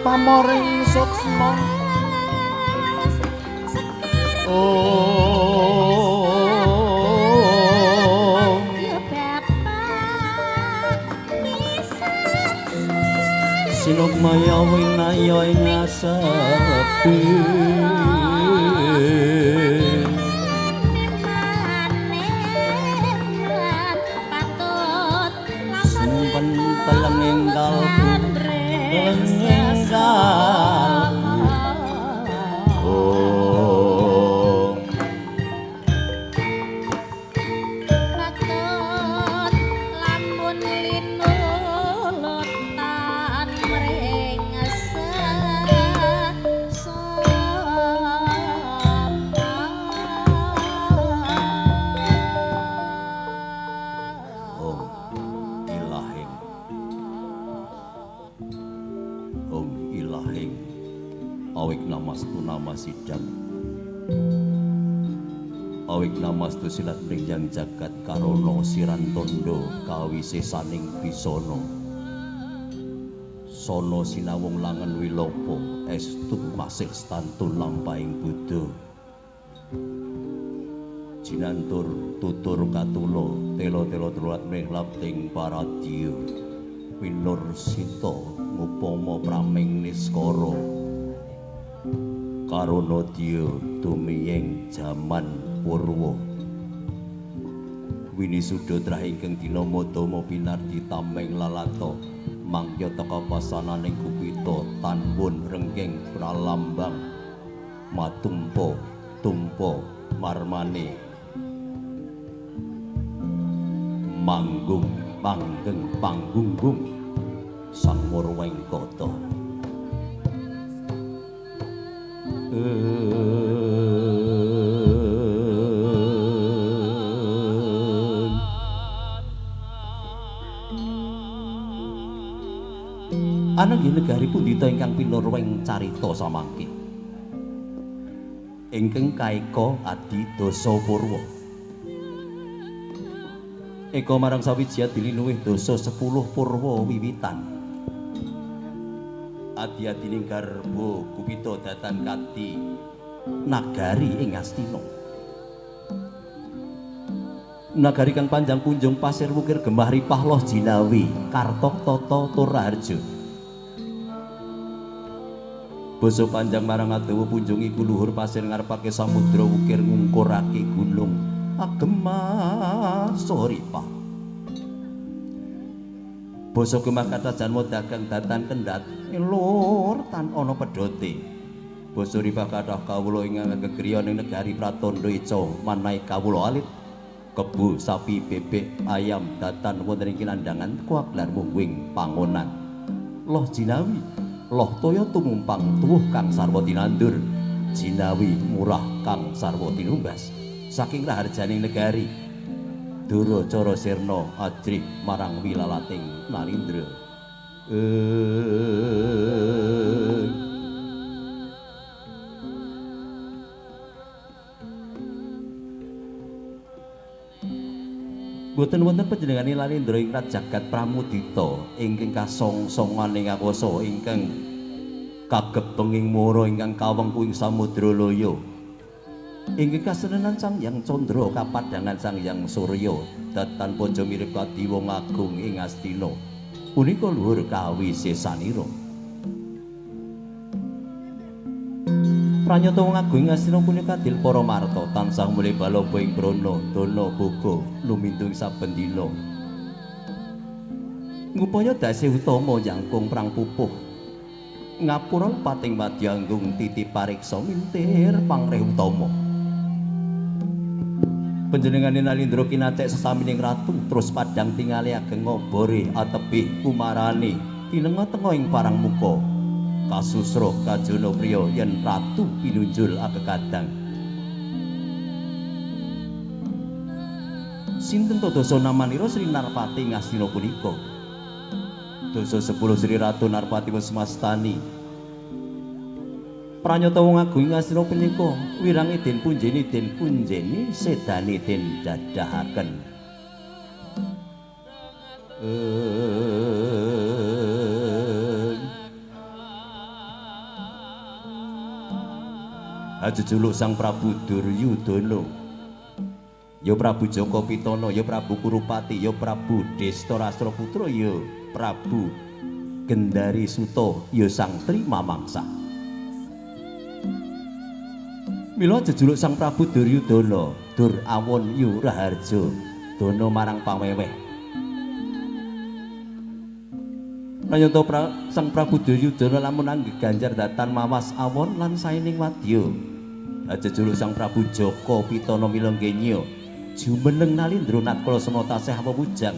Pamoring suksma. Om Sinukmaya winaya ing asepi. Simpen telenging kalbu, telenging kalbu. Om Patut lamun linulutan mring Om ilahing, Om ilahing, awik namastu nama sidang, awik namastu silat mringjang jagat karono sirantondo kawisesaning bisana sono sinawung langen wilopo estu masih stantun lampahing Buddha jinantur tutur katulo telo-telo trulat mrih lapting paradya winur sita ngupama praming niskara karana dya tumiyeng jaman purwa winisuda trah ingkang dina madama pinardi tameng lalata mangya teka pasananing kupita tanwun rengking pralambang matumpa tumpa marmane manggung panggeng panggunggung sang Murwengkata. Ana nggih negari pundhita ingkang pinurweng carita samangke ingkang kaeka adi dasa purwa. Eka marang sawiji adilinuwih dasa 10 purwa wiwitan. Adi-adining garba kupita datan kadi nagari ing Astina. Nagari kang panjang punjung pasir wukir gemah ripah loh jinawi kartok tata tur raharja. Basa panjang marang adowa punjung iku luhur pasir ngarepake samudra wukir ngungkurake gunung agemah saha ripah. Basa gemah kathah janma dagang datan kendhat lur tan ana pedhote. Basa ripah kathah kawula ingkang gegriya ning negari Pratandha Ica manahe kawula alit kebo sapi bebek ayam datan wonten ing kinandhangan kuwaglar mungguing pangonan. Loh jinawi loh toya tumumpang tuwuh kang sarwa tinandur jinawi murah kang sarwa tinumbas saking raharjaning negari Dura cara sirna ajrih marang wilalating Nalindra. Boten wonten panjenengane Lalindra ing jagat Pramudita ingkang kasongsongan ing akasa ingkang kagebenging mara ingkang kawengku ing samudra laya. Inggih kasenenan Sang Hyang Candra kapadhangan Sang Hyang Surya datan paja mirip kadi wong agung ing Astina. Punika luhur kawisesanira. Pranyata wong agung ing Astina punika adil para marta tansah mulih balaba ing brana dana boga lumintu ing saben dina. Ngupaya dase utama jangkung prang pupuh. Ngapura lepating madyanggung titi pariksa mintir pangreh utama. Panjenengane Nalindra kinacek sesamining ratu terus padhang tingali ageng ngobore atebih kumarane tinenga-tenga ing parang muka. Kasusra kajana priya yen ratu pinunjul akekadang. Sinten to dasa namanira Sri Narpati Ngastina punika? Dasa 10 Sri Ratu Narpati wis mastani. Pranyata wong agung ing Astina punika wirange den punjeni den punjeni sedane den dadahaken. Jejuluk Sang Prabu Duryudana, ya Prabu Jaka Pitana, ya Prabu Kurupati, ya Prabu Destarastra Putra, ya Prabu Gendari Suta, ya Sang Tri Mamangsa. Mila jejuluk Sang Prabu Duryudana, Dur Awon Yu Raharja, dana marang paweweh. Nayanta Sang Prabu Duryudana lamun anggeganjar datan mawas awon lan saining wadya. Jejuluk Sang Prabu Jaka Pitana mila genya jumeneng nalindra natkala semana tasih wewujang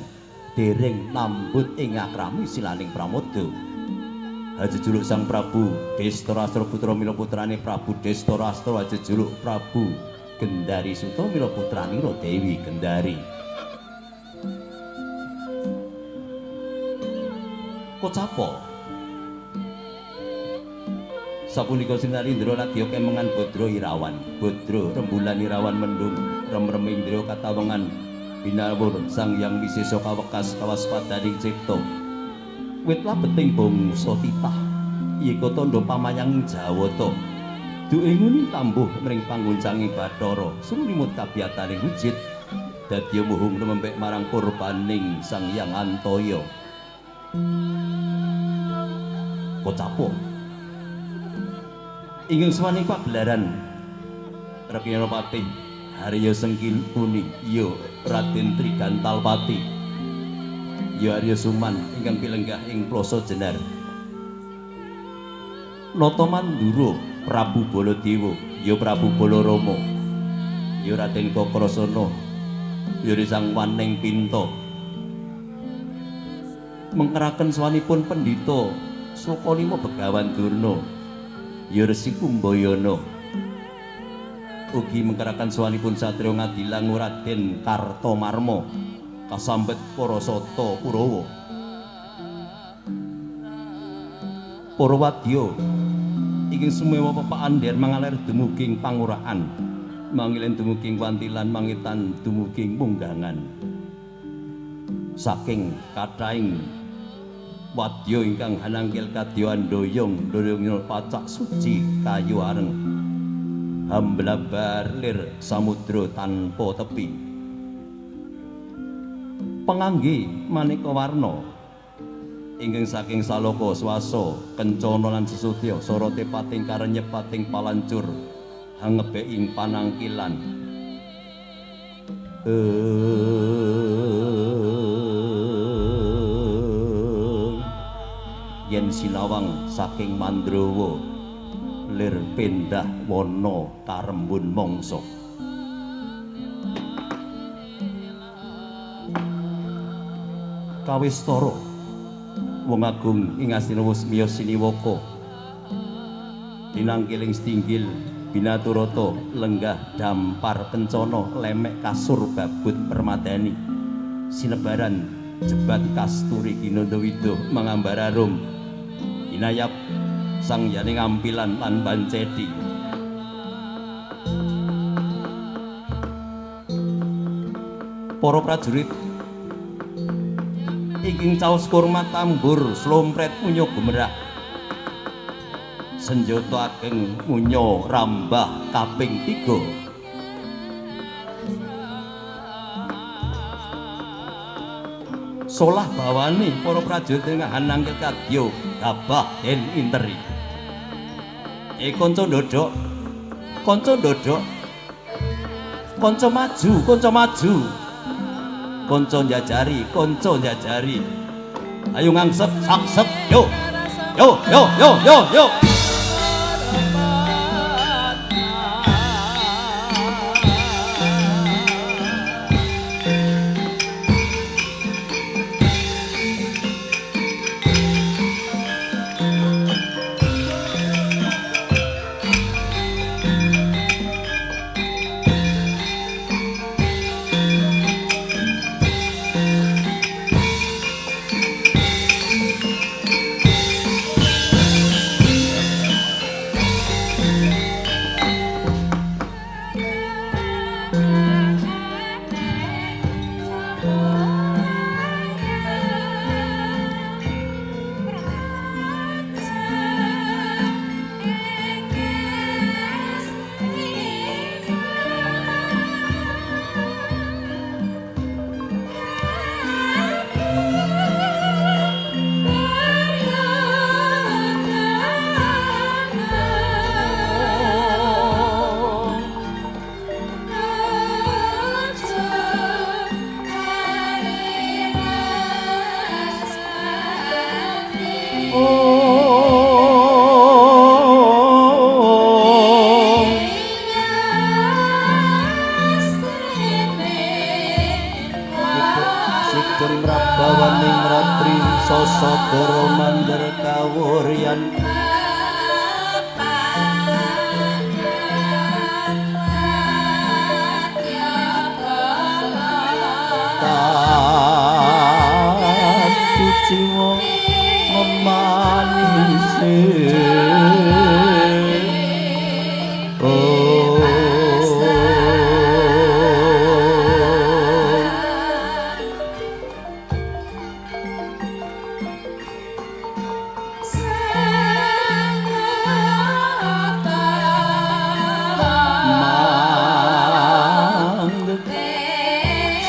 dereng nambut ing akrami silaning pramoda. Jejuluk Sang Prabu Destarastra Putra mila putrane Prabu Destarastra, jejuluk Prabu Gendari Suta mila putranira Dewi Gendari. Kocapo sapunika sinalindra ladya kemengan Badra Irawan, Badra rembulan Irawan mendung remrem indra katawengan binawur Sang Hyang Wisesa kawekas kawaspadaning cipta. Wit labeting bangsa titah yeka tandha pamayang Jawata. Duke nguni tambuh mring panggoncanging Bathara sumlimut kabiyataning wujud dadi muhung lumembek marang purbaning Sang Hyang Antaya. Kocapo ingkang suwaning pagelaran Rekyana Patih Harya Sengkuni, ya Raden Trigantalpati, ya Arya Suman ingkang pilenggah ing Plaza Jenar. Nata Mandura Prabu Baladewa, ya Prabu Balarama, ya Raden Kakrasana, ya Sang Waning Pinta. Mengkeraken swanipun pendhita Sukalima Begawan Durna, ya Resi Kumbayana. Ugi mengkeraken swanipun satriya Ngadilang Raden Kartomarma kasambet para sata Kurawa. Para wadya ingkang sumewa pepakan nder mangaler dumugi ing panguraan, mangilen dumugi ing wantilan, mangitan dumugi ing munggangan. Saking kathahing wadya ingkang hanangkil kadya andoyong ndoyong pacak suci kayu areng hamblabar lir samudra tanpa tepi. Pengangge maneka warna ingkang saking saloka swasa kencana lan sesudya sorote pating karenyep pating palancur hangebe ing panangkilan. Yen sinawang saking Mandrawa lir pindah wana karembun mangsa. Kawistara wong agung ing Astina wis miyos siniwaka dinangkiling stinggil binaturata lenggah dampar kencana lemek kasur babut permadani sinebaran jebat kasturi ginandawida mangambar arum inayap sang yaning ampilan lan bancedi. Para prajurit ingkang caos kurma tambur slompret munyo gumerah senjata ageng munyo rambah kaping 3. Solah bawane para prajurit ngahanangke kadya gabah den interi. Kanca ndodhok, kanca ndodhok, kanca maju, kanca maju, kanca njajari, kanca njajari. Ayo ngangsep, sangsep, yo, yo, yo, yo, yo, yo. Negara mandher kawuryan tan kuciwa memanise.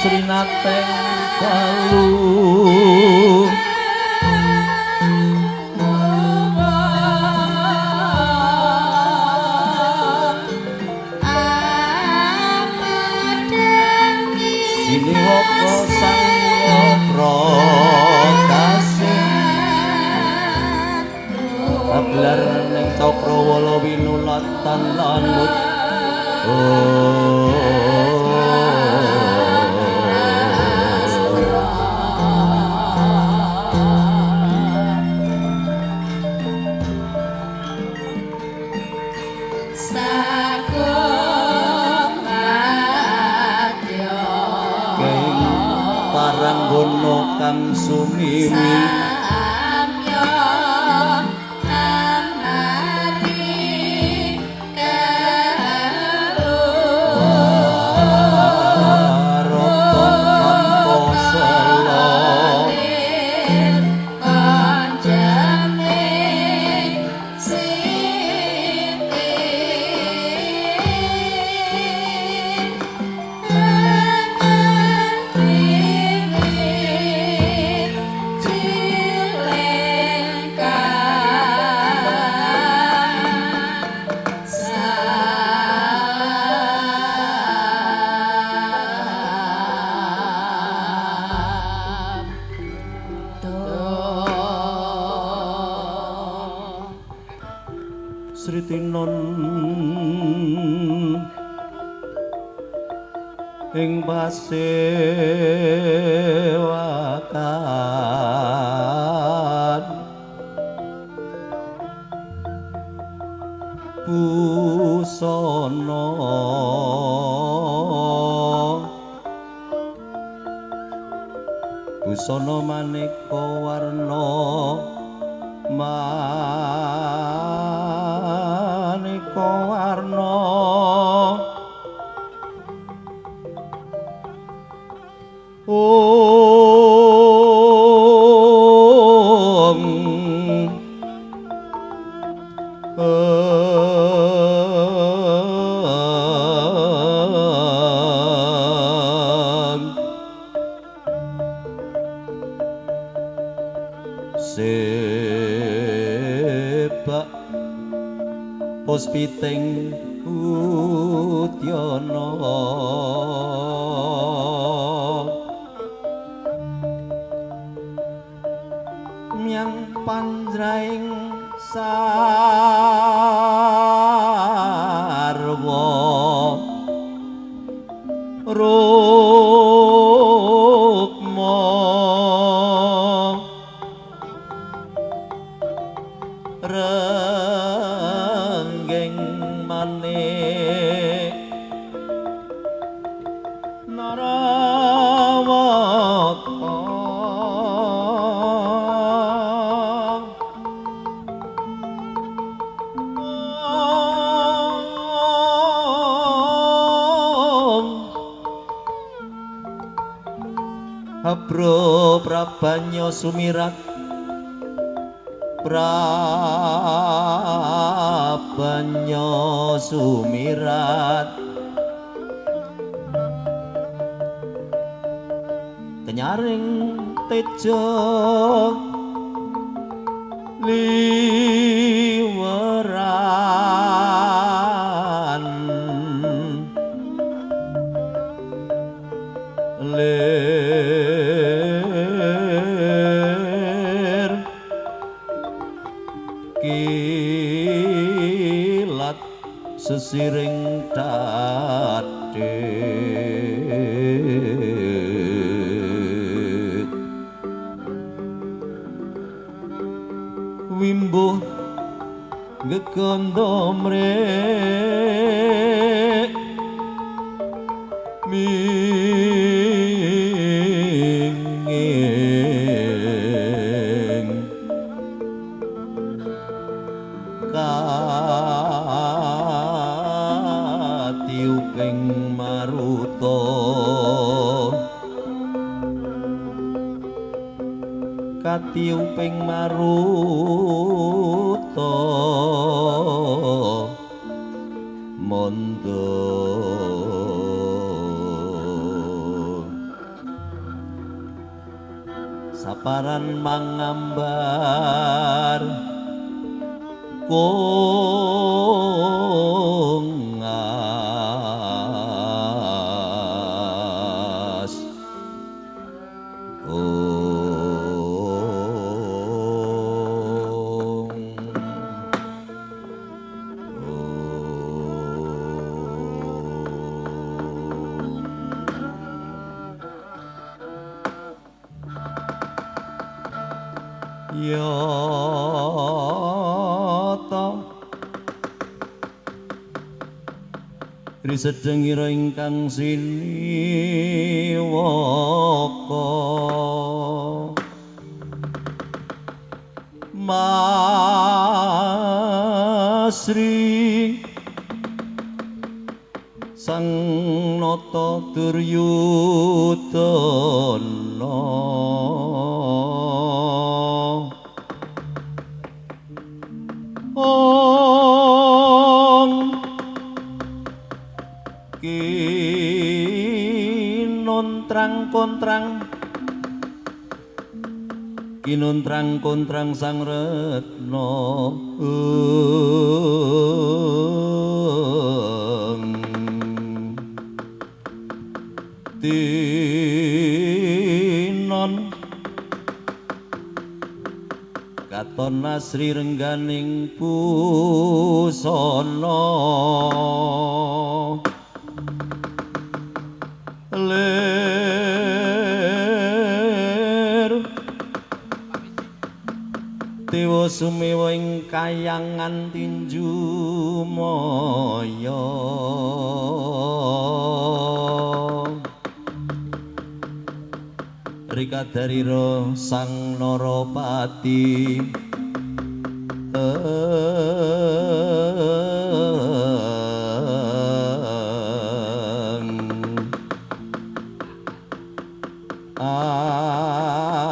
Srinateng dalu siniwaka sang prakase kagelar ning cakrawala winulatan lanut. Paranggono kang sumiwi samya amari karo rata tanpa sela kanjane siti Sri Tinon ing pasewakan busana busana maneka warna maneka warna om sebak puspiting udyana myang panjraing sarwa rukma renggeng manik narawata Abro prabanya sumirat prabanya sumirat kenyaring tejo liweran lir kilat sesiring dadi. Ganda mrek minging katiuping maruta katiuping maruta mondo saparan mangambar kongas ong yata risedengira ingkang siniwaka Masri Sang Nata Duryudana Ong kinontrang kontrang kinontrang kontrang sang retna tinon katon asri rengganing busana lir dewa sumewa ing kayangan tinju maya rikadarira sang narapati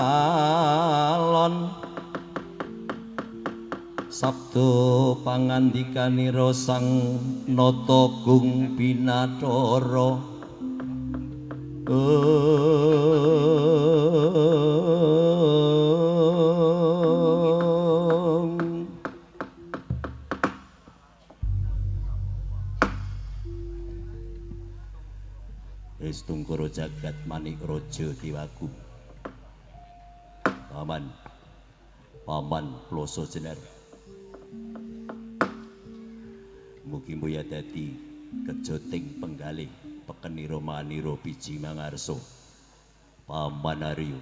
alon sabda pangandikanira sang nata gung binathara Tungkara jagat manik raja dewaku paman paman ploso jenar mugi muya dadi kejoting penggalih pekenira manira biji mangarsa paman Arya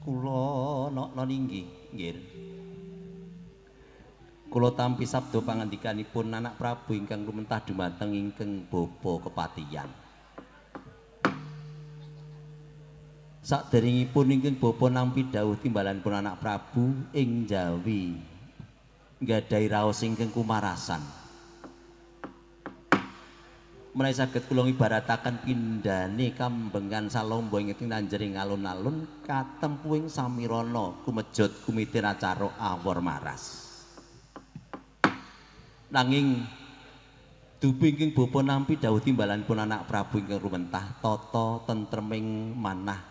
kula nokna inggih nggih. Kula tampi sabda pangandikanipun anak Prabu ingkang lumentah dumateng ingkang bapa kepatihan. Saderengipun ingkang bapa nampi dawuh timbalanipun anak Prabu ing Jawi nggadahi raos ingkang kumarasan. Menawi saged kula ngibarataken pindhane kambengan salomba ing nanjering alun-alun katempuhing samirana kumejot kumitir acara awor maras. Nanging dupi ingkang bapa nampi dawuh timbalanipun anak Prabu ingkang rumentah tata tentreming manah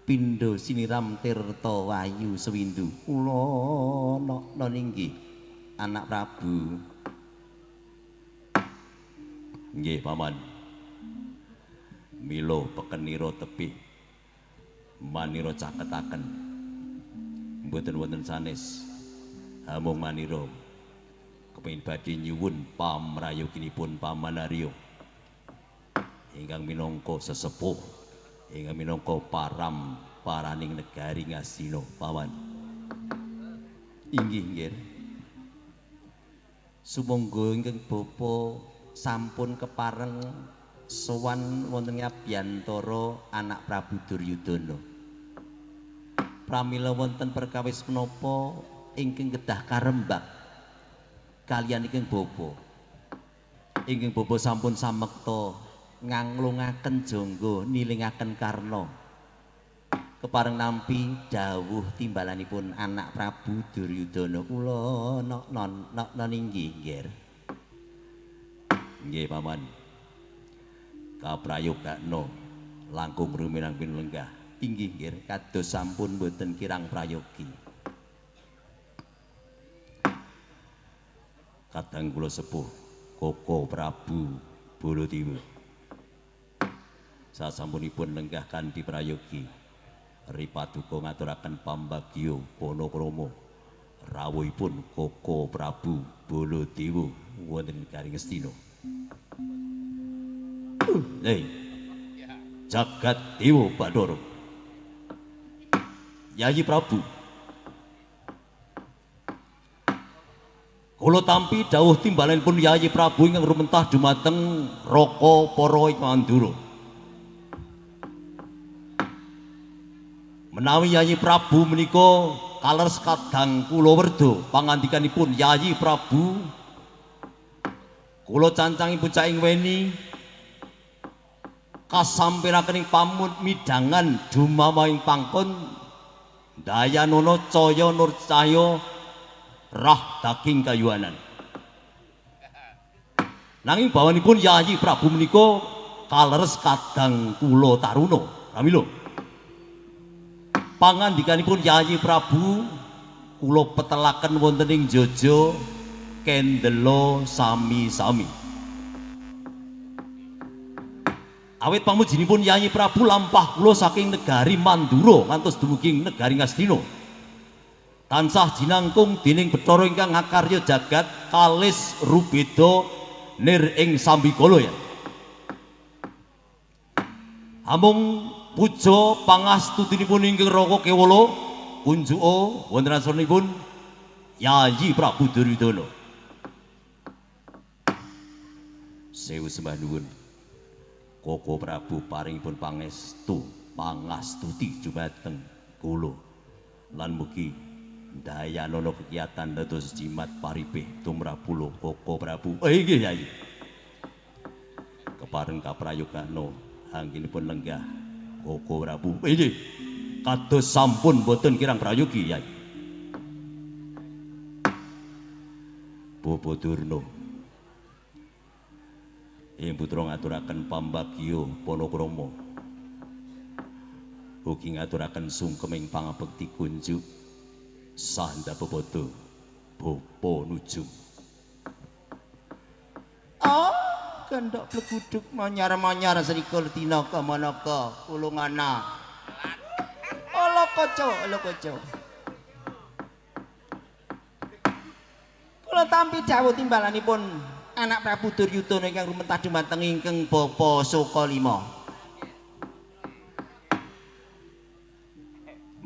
pindha siniram tirta wayu sewindu. Kula nokna inggih anak Prabu. Nggih paman. Mila pekenira tebih manira caketaken. Mboten wonten sanes hamung manira kepengin badhe nyuwun pamrayoginipun Paman Arya ingkang minangka sesepuh ingkang minangka param paraning negari Ngastina paman. Inggih nggih. Sumangga ingkang bapa sampun kepareng sowan wonten abiyantara anak Prabu Duryudana. Pramila wonten perkawis menapa ingkang kedah karembak kaliyan ingkang bapa. Ingkang bapa sampun samekta nganglungaken jangga nilingaken karna. Kepareng nampi dawuh timbalanipun anak Prabu Duryudana kula non non inggih nggih. Nggih paman. Kaprayogakna langkung ruminang pinlenggah. Inggih nggih kados sampun boten kirang prayogi. Kadang kula sepuh Koko Prabu Baladewa. Sasampunipun lenggah kanthi prayogi. Ripaduka ngaturaken pambagya panakrama rawuhipun Koko Prabu Baladewa wonten negari Ngastina. Hei. Jagat Dewa Bathara. Yayi Prabu. Kula tampi dawuh timbalanipun Yayi Prabu ingkang rumentah dumateng Raka para Mandura. Menawi Yayi Prabu menika kaleres kadang kula werda pangandikanipun Yayi Prabu kula cancangipun caing weni kasampiraken ing pamun midhangan dumamawing pangkon dayanana caya nur cahya rah daging kayuwanan. Nanging bawanipun Yayi Prabu menika kaleres kadang kula taruna. Pramila pangandikanipun Yayi Prabu kula petelaken wonten ing Jojo kendela sami-sami. Awit pamujinipun Yayi Prabu lampah kula saking negari Mandura ngantos dumugi negari Ngastina. Tansah jinangkung dening Bathara ingkang ngakarya jagat kalis rubeda nir ing sambikala ya. Amung puja pangastutinipun ingkang Raka Kewala kunjuka wonten asmanipun Yayi Prabu Duryudana. Sewu sembah nuwun. Koko Prabu paringipun pangestu pangastuti dumateng kula lan mugi dayanana kegiatan dados jimat paripih tumrap kula Koko Prabu. Inggih Yayi. Kepareng kaprayogana anggenipun lenggah Koko Prabu. Inggih. Kados sampun boten kirang prayogi Yayi. Bapa Durna. Ing putra ngaturaken pambagya panakrama. Ugi ngaturaken sungkeming pangabekti kunjuk sahandhapepada bapa nujum. Oh, gendhok pleguduk manyar-manyar srikul dinaka manaka kulungana. Ala kaca, ala kaca. Kula tampi dawuh timbalanipun anak Prabu Duryudana ingkang rumentah dumateng ingkang Bapa Sukalima.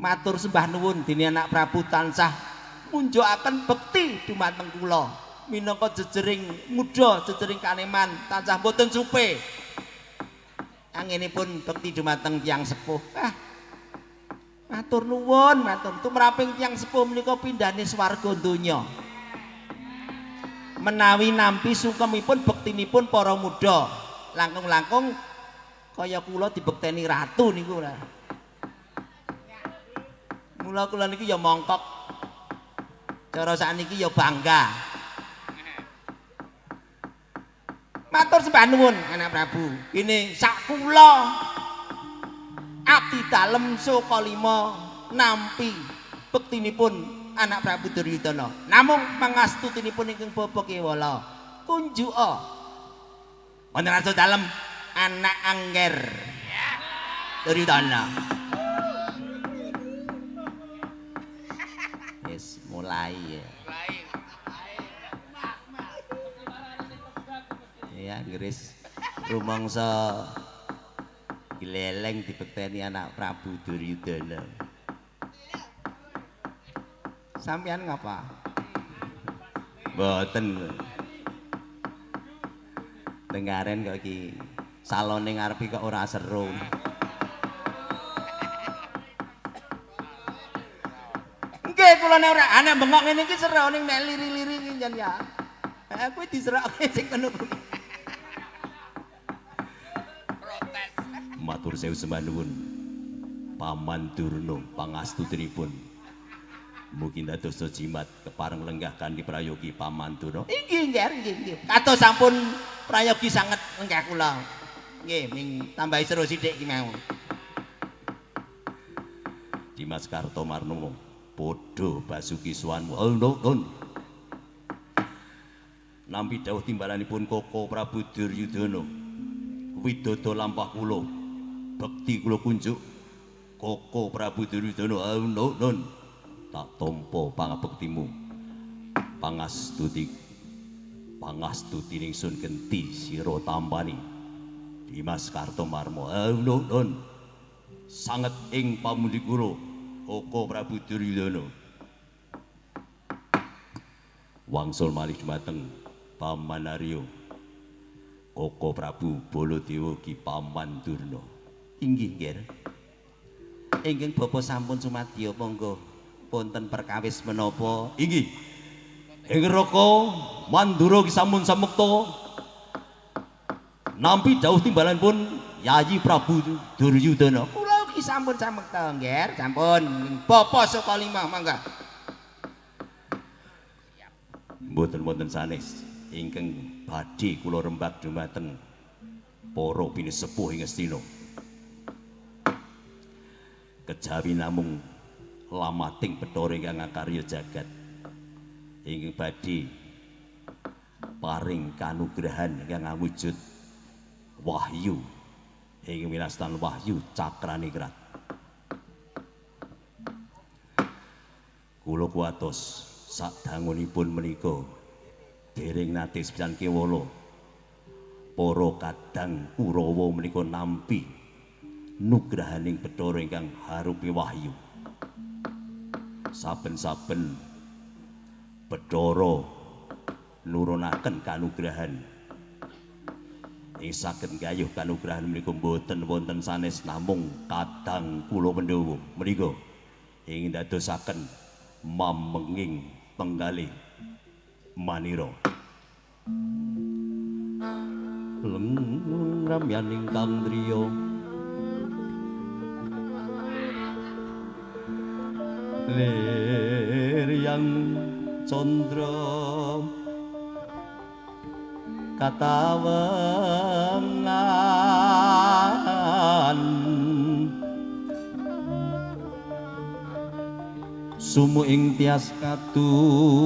Matur sembah nuwun dene anak Prabu tansah munjukaken bekti dumateng kula minangka jejering muda, jejering kaneman tansah boten supe. Anginipun bekti dumateng tiyang sepuh. Ah. Matur nuwun, matur. Tumraping tiyang sepuh menika pindhane swarga donya. Menawi nampi sungkemipun bektinipun para muda, langkung-langkung kaya kula dibekteni ratu niku lah. Mula kula niki ya mongkok. Cara sakniki ya bangga. Matur sembah nuwun anak Prabu. Ini sak kula abdi dalem Sukalima nampi bektinipun anak Prabu Duryudana. Namung pangastutinipun ingkang Bapa Kewala kunjuka wonten arsa dalem anak angger Duryudana. Wis mulai ya. Ya ngeris rumangsa gleleng dibekteni anak Prabu Duryudana. Sampeyan ngapa? Mboten. Dengaren kok iki salone ngarepe kok ora seru. Nggih, kula nek ora ana bengok ngene iki seru ning nek liri-liri iki jan ya. Kuwi diserokke sing kono kuwi. Matur sewu sembah nuwun. Paman Durna pangastutinipun. Mugi dados jimat kepareng lenggah kanthi prayogi Paman Durna. Inggih, nggih, nggih, nggih. Kados sampun prayogi sanget lenggah kula. Nggih, ming tambahi seru sithik iki mau. Dimas Kartomarno padha basuki suwanmu. Alun. Nampi dawuh timbalanipun Koko Prabu Duryudana. Widodo lampah kula. Bekti kula kunjuk Koko Prabu Duryudana. Alun. Tak tampa pangabektimu. Pangastuti pangastuti ningsun genti sira tampani. Dimas Kartomarmo. Alun. Sanget ing pamundi kula Koko Prabu Duryudana. Wangsul malih dumateng Paman Arya. Koko Prabu Baladewa ki Paman Durna. Inggih, nggih. Ingkang bapa sampun sumadya monggo wonten perkawis menapa? Inggih. Ing Raka Mandura ki sampun samekta. Nampi dawuh timbalanipun Yayi Prabu Duryudana. Kula ugi sampun samekta, nggih. Sampun. Bapa saka lima mangga. Mboten wonten sanes ingkang badhe kula rembag dumateng para pinisepuh ing Astina. Kejawi namung lamating Bathara ingkang ngakarya jagat ingkang badhe paring kanugrahan ingkang awujud wahyu ingkang winastan wahyu cakraningrat. Kula kuwatos sadangunipun menika dereng nate sepisan kewala para kadang Kurawa menika nampi nugrahaning Bathara ingkang harupi wahyu. Saben-saben Bathara nurunaken kanugrahan ing saged gayuh kanugrahan menika mboten wonten sanes namung kadang kula Pandhawa menika ing dadosaken mamenging penggalih manira. Leng ramyaning kang driya lir yang candra katawengan sumu ing tias katuritan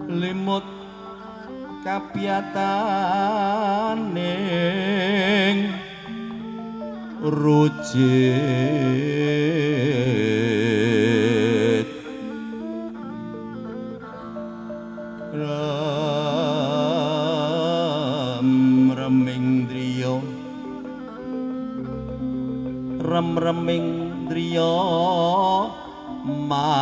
limut kapiyataning rujit rem reming driya rem reming driya manawung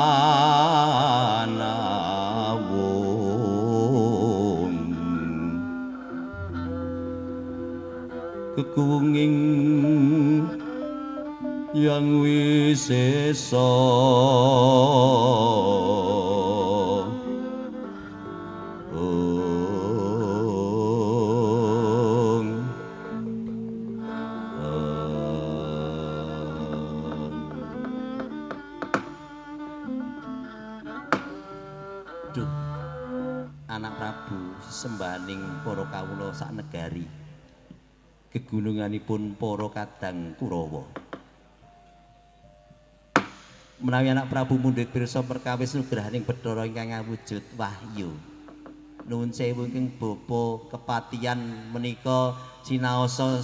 kekuwunging yang wisesa ong Duh, anak Prabu sembahaning para kawula sak negari gegununganipun para kadang Kurawa. Menawi anak Prabu mundhut pirsa perkawis nugrahaning Bathara ingkang awujud wahyu. Nuwun sewu ingkang bapa kepatihan menika sinaosa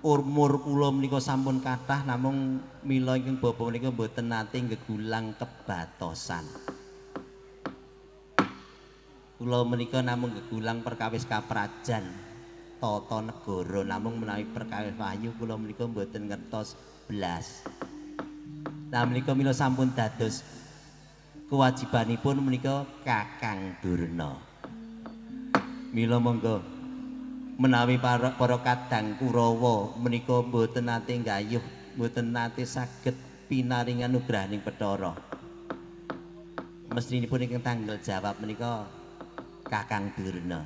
umur kula menika sampun kathah namung mila ingkang bapa menika mboten nate ngegulang kebatosan. Kula menika namung gegulang perkawis kaprajan tata negara, namung menawi perkawis wahyu kula menika mboten ngertos blas. Lah menika mila sampun dados kewajibanipun menika Kakang Durna. Mila monggo menawi para kadang Kurawa menika mboten nate nggayuh, mboten nate saged pinaringan nugrahaning Bathara. Mestinipun ingkang tanggal jawab menika Kakang Durna.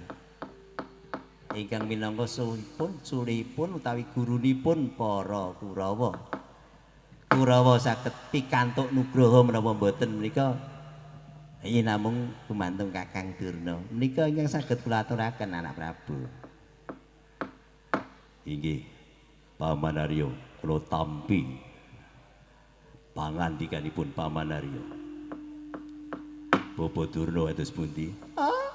Ingkang minangka suhipun, sulihipun utawi gurunipun para Kurawa. Kurawa saged pikantuk nugraha menapa mboten menika yen namung gumantung Kakang Durna. Menika ingkang saged kula aturaken anak Prabu. Inggih, Paman Arya, kula tampi pangandikanipun Paman Arya. Bapak Durna atus pundi? Ah,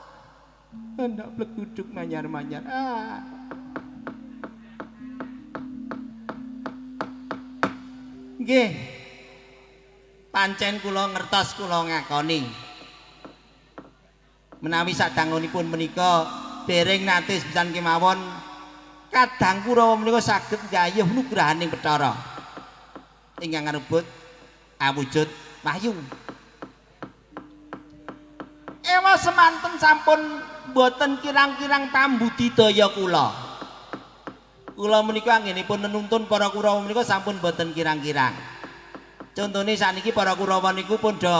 hendak pleguduk manyar-manyar. Ah. Nggih. Pancen kula ngertos, kula ngakoni. Menawi sadangunipun menika dereng nate sepisan kemawon kadang Kurawa menika saged nggayuh nugrahaning Bathara ingkang ngarebut awujud wahyu. Ewa semanten sampun mboten kirang-kirang pambudidaya kula. Kula menika anggenipun nenuntun para Kurawa menika sampun mboten kirang-kirang. Contone sakniki para Kurawa niku pun do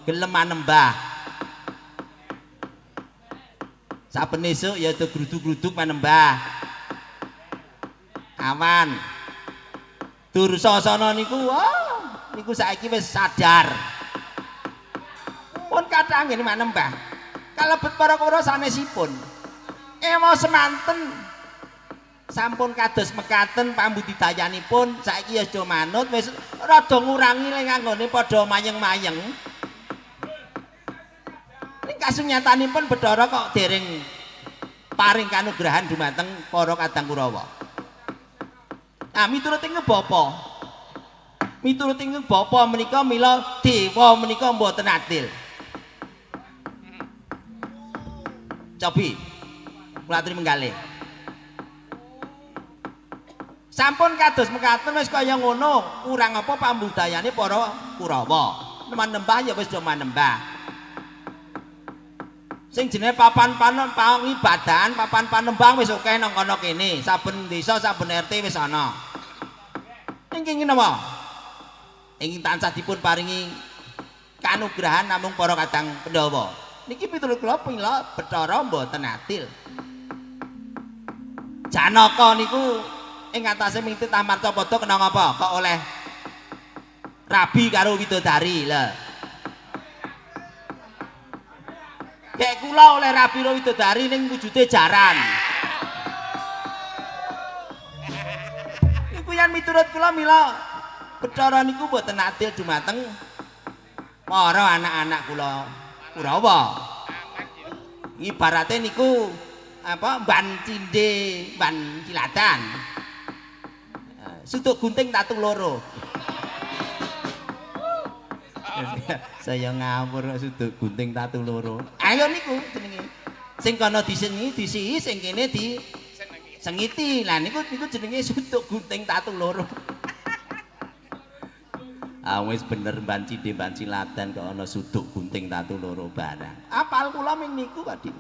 gelem manembah. Saben esuk ya do gruduk-gruduk manembah. Awan. Dursasana niku wah, niku saiki wis sadar. Pun kathah anggene manembah. Kalebet para Kurawa sanesipun. Ewa semanten sampun kados mekaten pambudidayanipun saiki ya aja manut, wis rada ngurangi le nganggone padha mayeng-mayeng. Ning kasunyatanipun Bathara kok dereng paring kanugrahan dumateng para kadang Kurawa. Nah, miturut ing bapa. Miturut ing bapa menika mila dewa menika mboten adil. Cobi kula aturi menggalih. Sampun kados mekaten wis kaya ngono, kurang apa pambudayane para Kurawa. Manembah ya wis do manembah. Sing jenenge papan pangibadahan, papan panembah wis akeh nang kono kene. Saben desa, saben RT wis ana. Ning kenging napa? Ingkang tansah dipun paringi kanugrahan namung para kadang Pandhawa. Niki miturut kula pila Bathara mboten adil. Janaka niku ing atase mingti Tamarcapada kena ngapa? Kok oleh rabi karo widodari lho. Kek kula oleh rabi karo widodari ning wujude jaran. Niku yen miturut kula mila Bathara niku mboten adil dumateng para anak-anak kula Kurawa. Ibarate niku apa mban cindhe, mban cilatan. Suduk gunting tatu loro. Saya ngawur suduk gunting tatu loro. Ayo niku jenenge. Sing kono disengi disihi, sing kene di sengiti. Lah niku niku jenenge suduk gunting tatu loro. Ah wis bener mban cindhe mban cilatan kok ana suduk gunting tatu loro barang. Apal kula ming niku Pak Dik.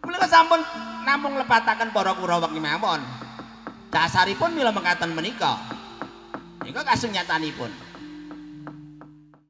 Menika sampun namung lepataken para Kurawa kemawon. Dasaripun mila mekaten menika. Nika kasunyatanipun.